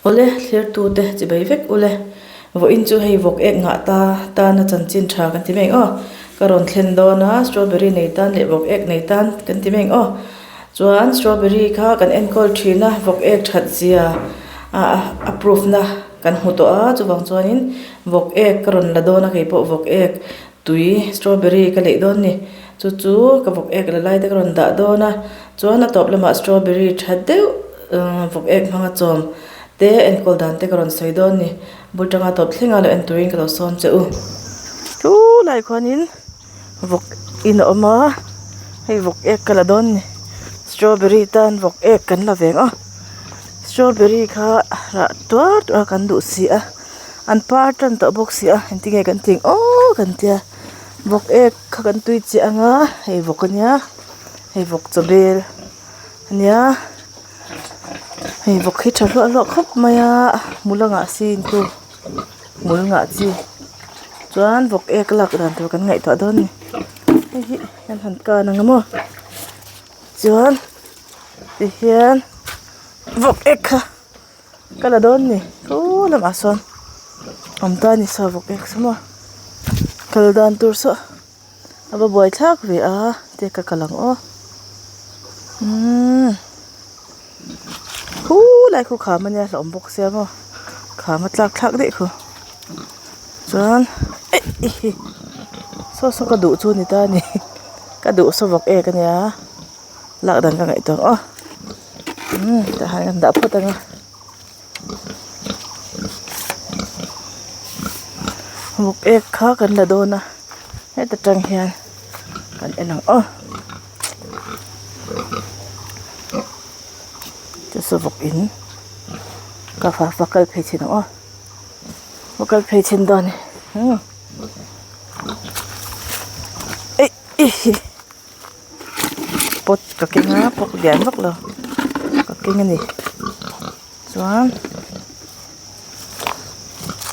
Awle, thlirtute chibai vek ule. Vawiin chu hei vawk ek ngah ta tana chanchin tha kan ti mai ang aw. Ka rawn thlen dawn a, strawberry nei tan leh vawk ek nei tan kan ti mai ang aw. Chuan strawberry kha kan enkawl thin a, vawk ek that zia a proof na kan hmu tawh a, chuvang chuanin vawk ek ka rawn la dawn a, keipawh vawk ek tui strawberry ka leih dawn a ni. Chu chu ka vawk ek la lai te ka rawn dah dawn a, chuan a tawp lamah strawberry tha deuh vawk ek hmanga chawm te enkawl dan te ka rawn sawi dawn a ni. Bul tanga tawp thleng a lo en turin ka lo sawm che u. Chu lai khuanin vawk in a awm a, hei vawk ek ka la dawn a ni. Strawberry tan vawk ek kan la ve ang aw. Strawberry kha rah tuar tuar kan duh si a, an par tan tawh bawk si a, engtin nge kan tih ang aw kan tia. Vawk ek kha kan tui chiah ang a, hei vawk a nia, hei vawk chaw bel a nia, hei vawk hi tha hluah hluah khawp mai a, hmul a ngah si in chu hmul ngah chi chuan vawk ek lak dan tur kan ngaihtuah dawn a ni, hei hi kan han kan ang emaw chuan tihian vawk ek kha. Ka la dawn ni chu lamah sawn awm ta a ni saw vawk ek saw maw kal dan tur saw a va buai thlak ve a te ka kal ang aw umm khu lai khu kham ania hlauhawm bawk sia maw kham a tlak thlak daih khu chuan eih saw saw ka duh chu a ni ta a ni ka duh saw vawk ek ania lak dan ka ngaihtuah ang aw. Umm tah hian kan dah phawt ang a vawk ek kha kan la dawn a heta tang hian kan en ang aw chu saw vawk in ka fa va kal phei chhin ang aw va kal phei chhin dawn a ni umm eih hi. Pot ka keng a pot lian vak lo ka keng a ni chuan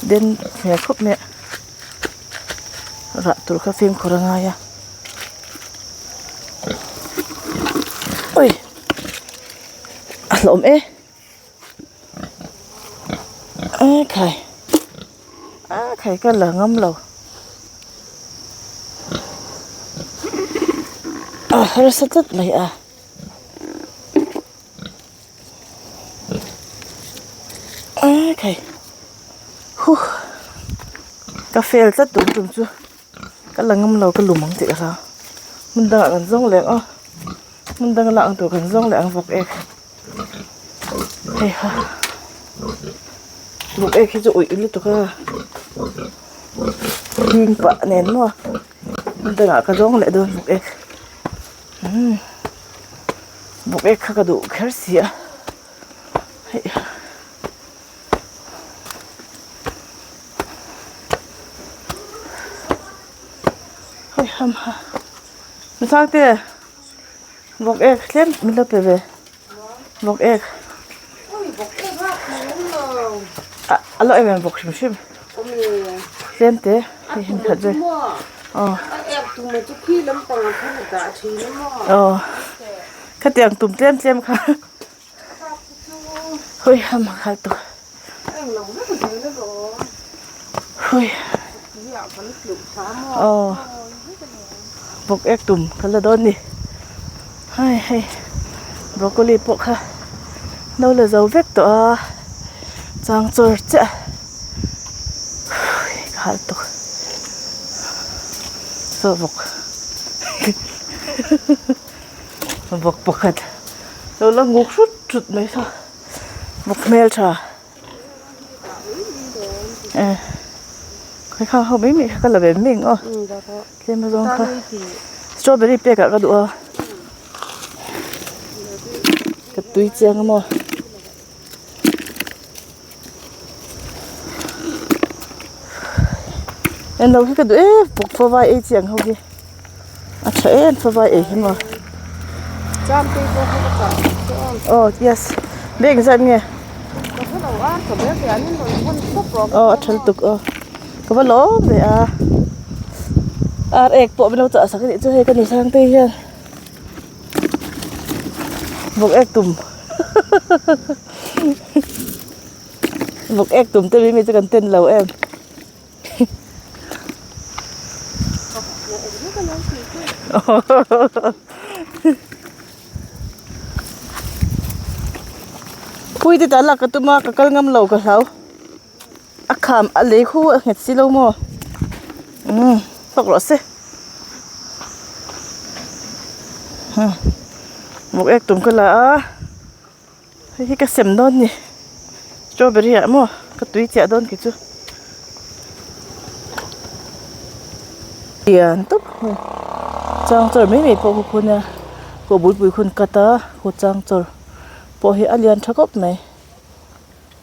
den hmel khawp mai a rah tur kha fimkhur a ngai a ui a hlauhawm e a khai a khai ka la ngam lo. A harsa tlat mai a. A khai huh ka fail tlat tun tum chu ka la ngam lo ka lum ang tih ka hlau hmun dangah kan zawng leh ang aw hmun danga lak ang tur kan zawng leh ang vawk ek hei ha vawk ek hi chu uih lutuk a. Hling pah nen maw dangah ka zawng leh dawn bawk ek umm bawk ek kha ka duh kher si a hei hei ham ha Masangte bawk ek tlem min lo pe ve. Vawk ek. A lo em em vawk hrim hrim. Tlem te hei him khat ve. Aw. Aw. Khatiang tum tlem tlem kha. Hui ham khal tu. Hui. Aw. Vawk ek tum ka la dawn ni. Hai hei broccoli pawh kha no la zo vek tawh a chang chawr chiah ka hal tawk saw vawk vawk pakhat lo la nguk hrut hrut mai saw vawk hmeltha. Eh khawi khang ho mai mai kha ka la ve mai ang aw tlem azawng kha strawberry pek ah ka duh a ka tui chiang a maw en lo hi ka duh em bawk favai ei chi ang ho hi a tha em favai ei hi maw aw yes bag zat nge aw a tha lutuk aw ka va lawm ve a ar ek pawh min lo chah sak anih chu hei ka nusang te hian bawk ek tum. Vawk ek tum te mi chu kan ten lo em. Pui te tah lak ka tum a ka kal ngam lo ka hlau a kham a lei khu a nghet si lo maw umm fak rawh se vawk ek tum ka la a. Hei hi ka sem dawn ni strawberry ah maw ka tui chiah dawn khi chu lian tawp hei chang chawr mai mai pawh khu khu nia khu bulpui khu an cut a khu chang chawr pawh hi a lian tha khawp mai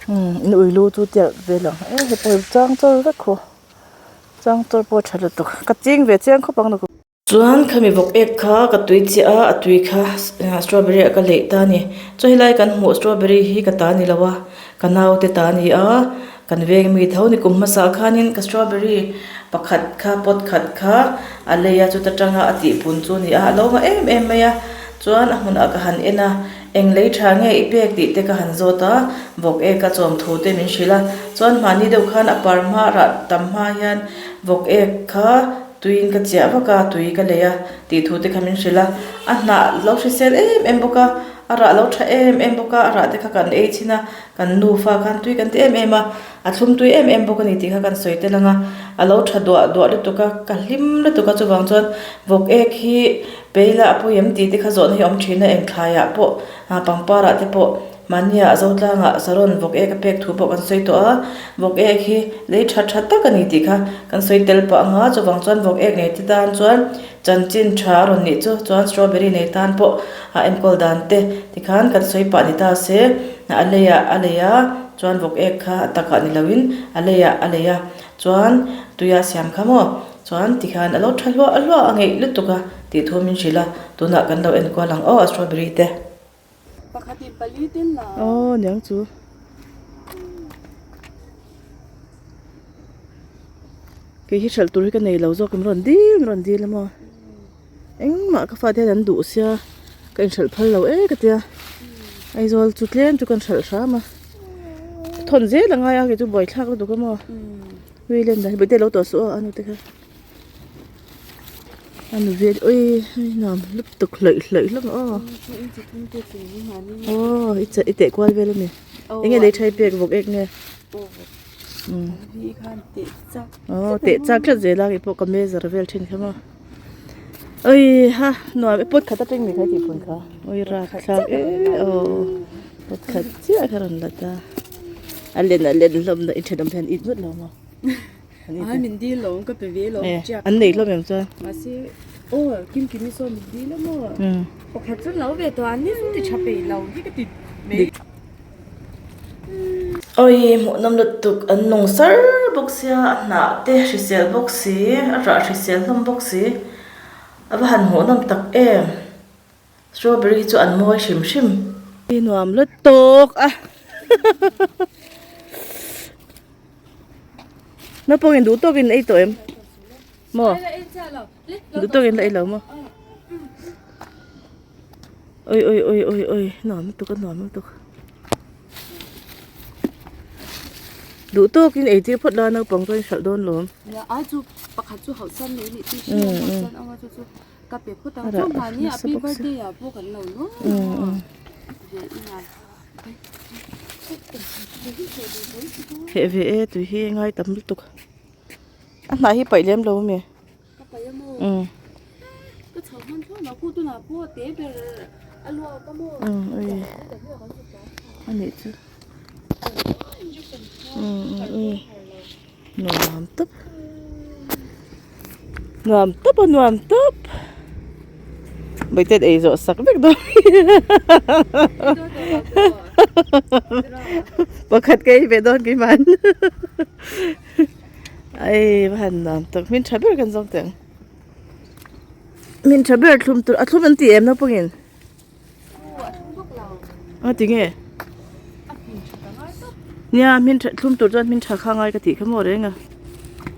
umm in ui lu chu tiat vel ang e hei pawh hi chang chawr vek khu chang chawr pawh a tha lutuk ka ching ve chiang khawp ang. Chuan khami vawk ek kha ka tui chiah a a tui kha strawberry ah ka leih ta a ni chuan helai kan hmuh strawberry hi ka ta ni lo a ka naute ta a ni a kan veng mi tho ni kum hmasa khanin ka strawberry pakhat kha pot khat kha a lei a chuta tanga a tihpun chu a ni a a lo nga em em mai a chuan a hmunah ka han en a eng lei tha nge i pek tih te ka han zawt a vawk ek a chawm thu te min hrilh a chuan mahni deuh khan a par hma rah tam hma hian vawk ek kha. Tuiin ka chiah vak a, tui ka lei a tih thu te kha min hrilh a, a hnah lo hrisel em em bawk a, a rah lo tha em em bawk a, a rah te kha kan ei chhin a, kan nufa khan tui kan ti em em a, a thlum tui em em bawk a ni tih kha kan sawi tel ang a, a lo tha duah duah lutuk a, ka hlim lutuk a chuvang chuan vawk ek hi peila a pawi em tih te kha zawhna hi a awm thin a, engthlaiah pawh pangpar ah te pawh Mahnia a zo tlangah Saron vawk ek a pek thu pawh kan sawi tawh a, vawk ek hi lei tha tha tak a ni tih kha kan sawi tel pah ang a, chuvang chuan vawk ek nei te tan chuan chanchin tha a rawn nih chu chuan strawberry nei tan pawh a enkawl dan te tikhan kan sawi pah ni ta se, a leiah a lei a, chuan vawk ek kha a takah ni loin a leiah a lei a, chuan tuia siam kha maw chuan tikhan a lo tha hluah hluah a ngeih lutuk a tih thu min hrilh a, tunah kan lo enkual ang aw a strawberry te. Pakhatin pali tin la. Aw niang chu. Kei hi hralh tur hi ka nei lo zawk in rawn dil in rawn dil a maw. Engmah ka fate hian an duh sia ka inhralh phal lo e ka tia. Aizawl chu tlem chu kan hralh hram a. Thawn zel a ngai a kei chu buaithlak lutuk a maw. Ui len dan hi bawihte lo tawh suh aw a nute kha. A nu vel ui hei nuam lutuk hlawih hlawih hlawm aw aw i i teh kual vel a ni eng nge lei tha i pek vawk ek nge aw teh chak tlat zel a keipawh ka measure vel thin kha maw ui ha nuam e pot khat atang mi kha tih pun kha ui rak thlak e aw pot khat chiah kha rawn la ta a len a len hlawm na inthenawm hian it ngawt lo maw. Ai min dil lo ka pe ve lo chiak an nei hlawm em chuan mahse aw kim kim i saw min dil a maw pakhat chu lo ve tawh an ni chu ti tha peih lo hi ka ti mai Oi hmuhnawm lutuk an nung sar bawk sia a hnah te hrisel bawk si a rah hrisel hlawm bawk si a va han hmuhnawm tak em strawberry hi chu an mawi hrim hrim. Nuam lutuk a. Naupangin duh tawkin ei tawh em? Maw? Duh tawkin la ei lo maw? Oi oi oi oi oi nuam lutuk a nuam lutuk. Duh tawkin ei tir phawt la naupang chuan hralh dawn lawm. Ai chu pakhat chu hauh san mai ni tih hriat hauh san anga chu chu ka pe phawt ang chu mahni a pi birthday ah pawh kan lo nuam a. Heh ve e tui hi ngai tam lutuk a hnah hi paih lem lo ami umm a nih chu umm nuam tawp nuam tawp a nuam tawp bawihte ei zawh sak vek dawn pakhat ka ei ve dawn keimah ai va han nuam tawp hmin tha ber kan zawng teh ang hmin tha ber thlum tur a thlum an ti em naupangin. A ti nge nia hmin tha thlum tur chuan hmin tha kha ngai ka tih kha maw reng a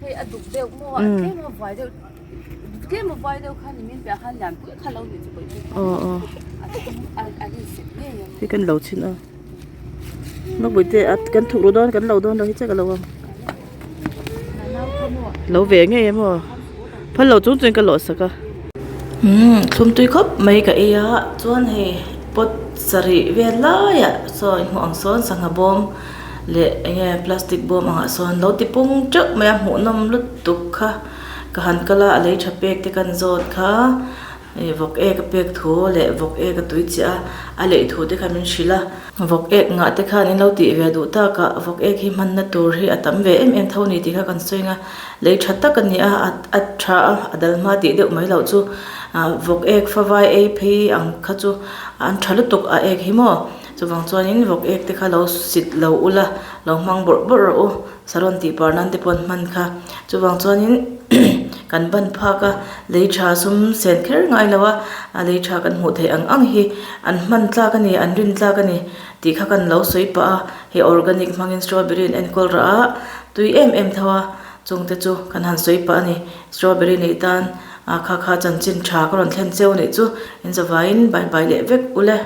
hei a duk deuh maw a tlem a vai deuh tlem a vai deuh kha ni min piah khan lian pui kha lo ni chu pawh aw aw a thlum a a rin sek ngei hei kan lo chhin a. Nopui te a kan thuk ru dawn kan lo dawn lo hi che ka lo ang. Lo ve ngei em aw. Phal lo chung chuan ka lawh sak a. Umm thlum tui khawp mai ka ei a chuan hei pot sarih vel laiah saw inhmuh ang sawn sangha bawm leh eng nge plastic bawm angah sawn lo ti pung teuh mai a hmuhnawm lutuk kha ka han kal a a lei tha pek te kan zawt kha. Hei vawk ek a pek thu leh vawk ek a tui chiah a, a leih thu te kha min hrilh a. Vawk ek ngah te khan in lo tih ve duh tak a, vawk ek hi hmanna tur hi a tam ve em em tho ni tih kha kan sawi ang a, lei tha tak a ni a, a tha a, a dal hma tih deuh mai loh chu ah vawk ek favai ei phei ang kha chu an tha lutuk a ek hi maw chuvang chuanin vawk ek te kha lo sit lo ula lo hmang bawrh bawrh rawh u. Saron tih par nan te pawh an hman kha. Chuvang chuanin kan ban phak a, lei tha sum sen kher ngai lo a, a lei tha kan hmuh theih ang ang hi an hman tlak a ni, an rin tlak a ni tih kha kan lo sawi pah a. Hei organic hmangin strawberry an enkawl rah a, tui em em tho a, chungte chu kan han sawi pah a ni. Strawberry nei tan a kha kha chanchin tha ka rawn thlen cheu a nih chu, in zavaiin bye bye leh vek ule.